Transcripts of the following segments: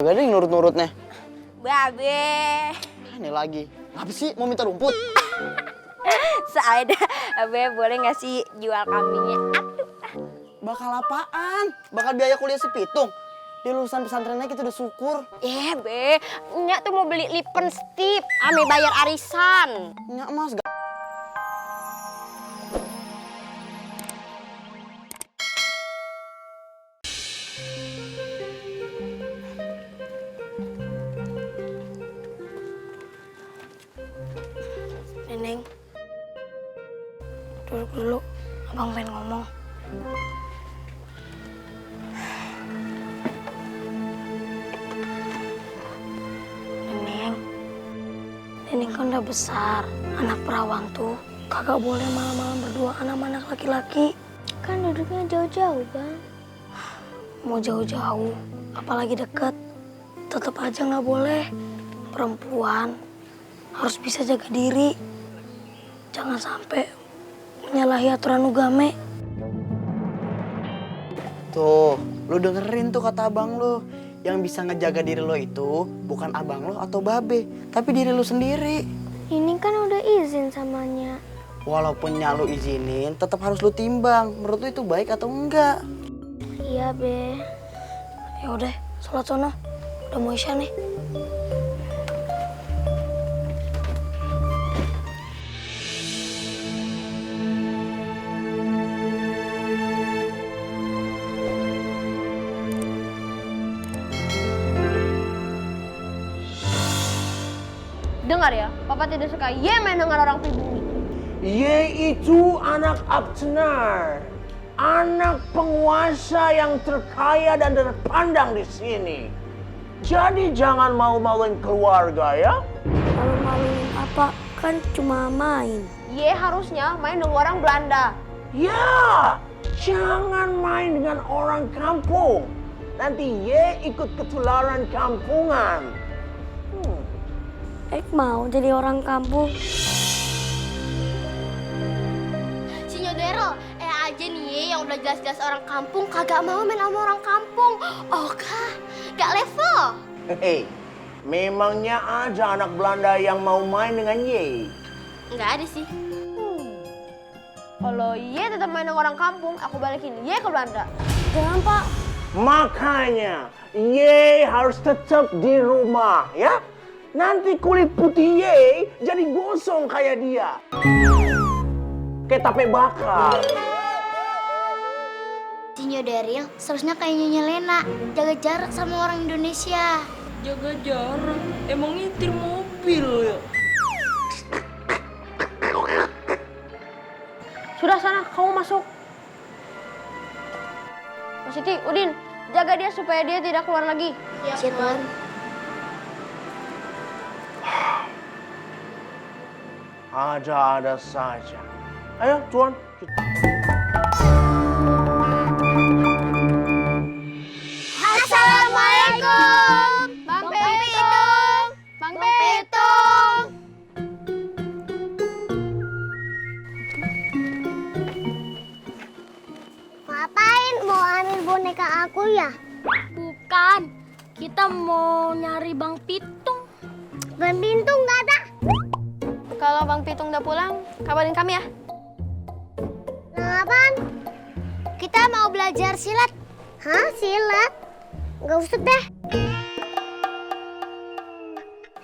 Gak ada yang nurut-nurutnya. Babe. Ini lagi. Apa sih? Mau minta rumput? Soalnya Babe boleh nggak sih jual kambingnya? Aduh. Bakal apaan? Bakal biaya kuliah si Pitung? Di lulusan pesantrennya kita udah syukur. Be, Nyak tuh mau beli lipstick, ame bayar arisan. Nyak mas, gak... Neneng, duduk dulu, abang pengen ngomong. Neneng kan udah besar, anak perawan tuh kagak boleh malam-malam berduaan sama anak laki-laki. Kan duduknya jauh-jauh, Bang. Mau jauh-jauh, apalagi deket, tetap aja nggak boleh. Perempuan harus bisa jaga diri. Jangan sampai menyalahi aturan ugame. Tuh, lu dengerin tuh kata abang lu. Yang bisa ngejaga diri lo itu bukan abang lo atau babe, tapi diri lo sendiri. Ini kan udah izin samanya. Walaupun Nyak lu izinin, tetap harus lu timbang. Menurut lu itu baik atau enggak? Iya, Be. Ya udah, sholat sono. Udah mau isya nih. Dengar ya, Papa tidak suka Yemen dengan orang pribumi. Ye itu anak Abtenar, anak penguasa yang terkaya dan terpandang di sini. Jadi jangan malu-maluin keluarga ya. Malu-maluin apa? Kan cuma main. Ye harusnya main dengan orang Belanda. Ya, jangan main dengan orang kampung. Nanti Ye ikut ketularan kampungan. Mau jadi orang kampung. Si Nyodero, aja nih yang udah jelas-jelas orang kampung kagak mau main sama orang kampung. Kak, gak level. Hei, memangnya ada anak Belanda yang mau main dengan Ye? Nggak ada sih. Kalau Ye tetap main dengan orang kampung, aku balikin Ye ke Belanda. Jangan, Pak. Makanya Ye harus tetap di rumah ya. Nanti kulit putih Ye jadi gosong kayak dia. Kayak tape bakar. Si Nyoderil seharusnya kayak Nyonya Lena, jaga jarak sama orang Indonesia. Jaga jarak? Emang nyetir mobil ya? Sudah sana, kamu masuk. Mas Siti, Udin, jaga dia supaya dia tidak keluar lagi. Siap, Tuan. Ada-ada saja. Ayo, Tuan. Assalamualaikum, Bang Pitung. Bang Pitung. Ngapain mau ambil boneka aku ya? Bukan, kita mau nyari Bang Pitung. Bang Pitung nggak ada. Kalau Bang Pitung udah pulang, kabarin kami ya. Apaan? Kita mau belajar silat. Hah, silat? Nggak usah deh.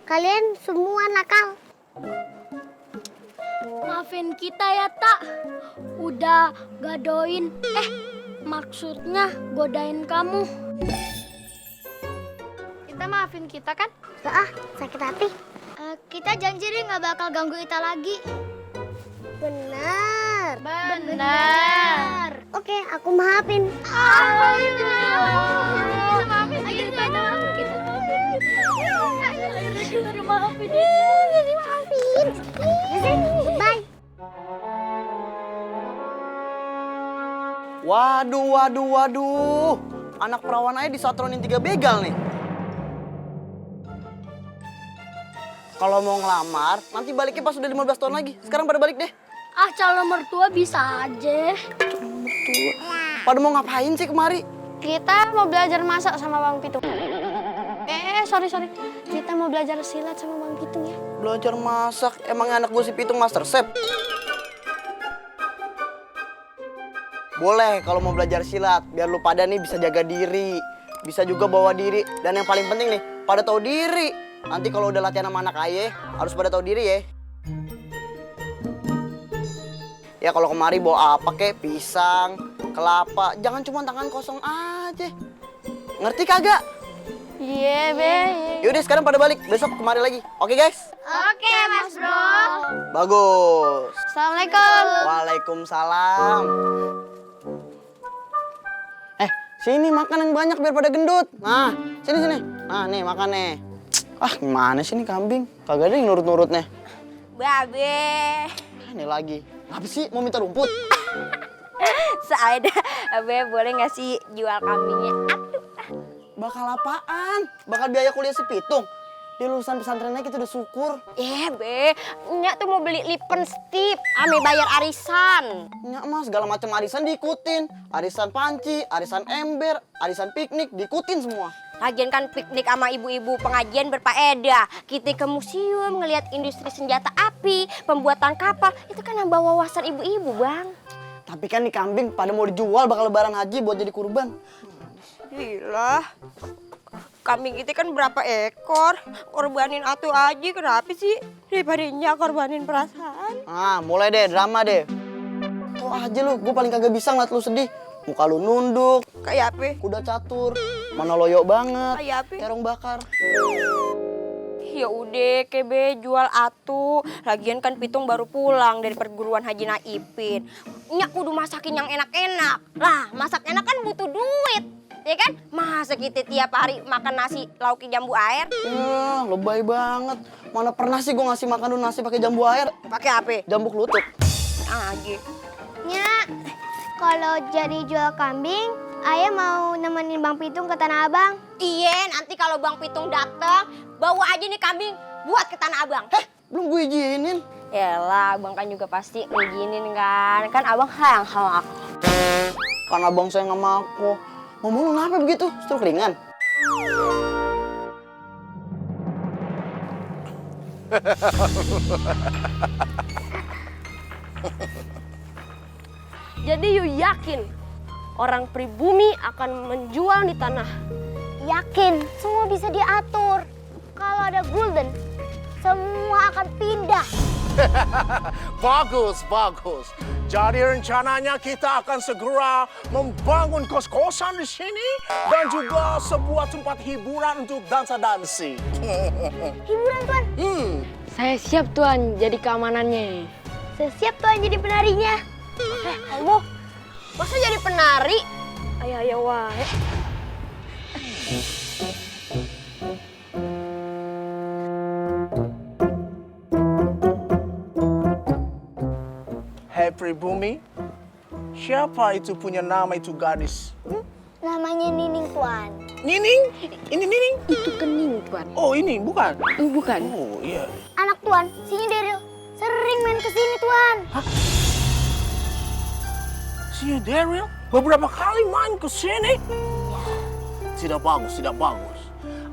Kalian semua nakal. Maafin kita ya, Tak. Udah gadoin. Maksudnya godain kamu. Kita maafin kita kan? Nggak sakit hati. Kita janji deh nggak bakal ganggu Ita lagi. Benar. Benar. Oke, aku maafin. Alhamdulillah. Maafin kita. Maafin. Maafin. Bye. Waduh. Anak perawan aja disatronin 3 begal nih. Kalau mau ngelamar, nanti baliknya pas udah 15 tahun lagi. Sekarang pada balik deh. Calon mertua bisa aja. Pada mau ngapain sih kemari? Kita mau belajar masak sama Bang Pitung. sorry. Kita mau belajar silat sama Bang Pitung ya. Belajar masak, emangnya anak gue si Pitung master chef? Boleh kalau mau belajar silat, biar lu pada nih bisa jaga diri, bisa juga bawa diri, dan yang paling penting nih, pada tahu diri. Nanti kalau udah latihan sama anak ayah, harus pada tahu diri ya. Ya kalau kemari bawa apa kek, pisang, kelapa, jangan cuma tangan kosong aja. Ngerti kagak? Iya, Be. Yaudah sekarang pada balik, besok kemari lagi. Oke guys? Oke, Mas Bro. Bagus. Assalamualaikum. Waalaikumsalam. Sini makan yang banyak biar pada gendut. Nah, sini. Nah, nih makan nih. Ah, gimana sih nih kambing? Kagak ada yang nurut-nurutnya. Babe. Ini lagi. Apa sih? Mau minta rumput? Saada, Be boleh nggak sih jual kambingnya? Aduh. Bakal apaan? Bakal biaya kuliah si Pitung. Dia lulusan pesantrennya kita udah syukur. Be, Nyak tuh mau beli lipstick, ame bayar arisan. Nyak mas, segala macam arisan diikutin. Arisan panci, arisan ember, arisan piknik, diikutin semua. Lagian kan piknik sama ibu-ibu pengajian berfaedah. Kita ke museum ngelihat industri senjata api, pembuatan kapal, itu kan nambah wawasan ibu-ibu, Bang. Tapi kan nih kambing pada mau dijual bakal lebaran haji buat jadi kurban. Gila. Kambing kita kan berapa ekor? Korbanin atuh aja, kenapa sih? Daripada Nyak korbanin perasaan. Ah, mulai deh, drama deh. Tuh aja lu, gue paling kagak bisa ngeliat lu sedih. Muka lu nunduk, Kayak apa? kuda catur, mana loyo banget, Kayak apa? terong bakar. Ya udah, Kebe jual atuh. Lagian kan Pitung baru pulang dari perguruan Haji Naipin. Nyak kudu masakin yang enak-enak. Lah, masak enak kan butuh duit. Ya kan? Masa kita tiap hari makan nasi lauki jambu air? Ya, lebay banget. Mana pernah sih gue ngasih makan lu nasi pakai jambu air? Pakai apa? Jambu kelutuk. Aja. Nyak, kalau jadi jual kambing, Ayah mau nemenin Bang Pitung ke Tanah Abang. Iya, nanti kalau Bang Pitung dateng, bawa aja nih kambing buat ke Tanah Abang. Belum gue izinin. Yalah, Abang kan juga pasti ngizinin kan. Kan Abang sayang sama aku. Karena abang saya nggak mau. Ngomong lu kenapa begitu? Stroke ringan. Jadi you yakin orang pribumi akan menjual di tanah? Yakin, semua bisa diatur. Kalau ada Gulden, semua akan pindah. Bagus. Jadi rencananya kita akan segera membangun kos-kosan di sini dan juga sebuah tempat hiburan untuk dansa-dansi. Hiburan, Tuan. Saya siap Tuan jadi keamanannya. Saya siap, Tuan, jadi penarinya. Kamu masa jadi penari? Ayo wae. Hei pribumi, siapa itu punya nama itu gadis? Namanya Nining, Tuan. Nining? Ini Nining? Itu kening Tuan. Oh ini, bukan? Bukan. Oh iya. Anak Tuan, si Daryl sering main kesini, Tuan. Si Daryl beberapa kali main ke sini. Tidak bagus.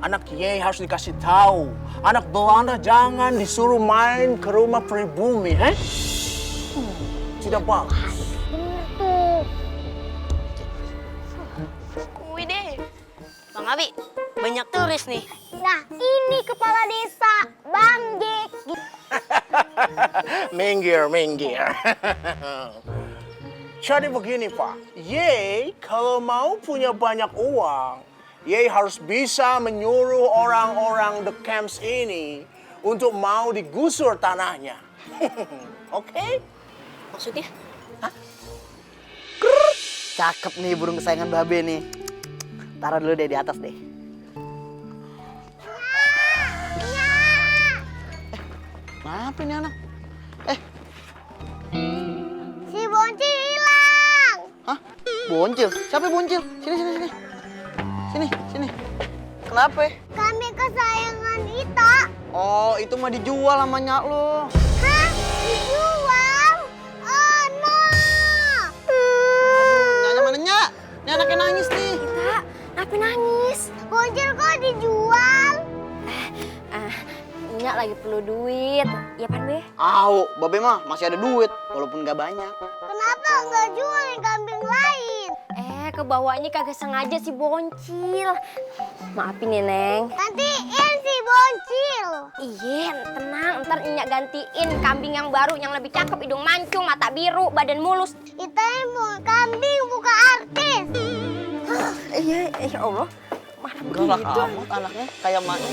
Anak Ye harus dikasih tahu. Anak Belanda jangan disuruh main ke rumah pribumi, Tidak bagus. Bener tuh. Wih deh. Bang Abi, banyak turis nih. Nah, ini kepala desa, Bang Jek. Minggir. Jadi begini, Pak. Ye kalau mau punya banyak uang, Ye harus bisa menyuruh orang-orang the camps ini untuk mau digusur tanahnya. Oke? Maksudnya? Cakep nih burung kesayangan Babe nih. Taruh dulu deh di atas deh. Kenapa ini anak? Si Boncil hilang. Hah? Boncil? Siapa Boncil? Sini. Kenapa? Kambing kesayangan Ita. Oh, itu mah dijual sama nyak lo. Hah? Dijual? Oh, no. Nyanya mana nyak? Ini anaknya nangis nih. Kita, kenapa nangis? Boncil kok dijual? Nyak lagi perlu duit. Iya pan be? Au, babe mah masih ada duit walaupun nggak banyak. Kenapa nggak jualin kambing lain? Kebawanya kagak sengaja si Boncil. Maafin ya Neng. Gantiin si Boncil. Iya, tenang, ntar Nyak gantiin kambing yang baru yang lebih cakep, hidung mancung, mata biru, badan mulus. Kita mau kambing bukan artis. Iya, ya Allah. Mana Galak begitu? amat anaknya kayak mana?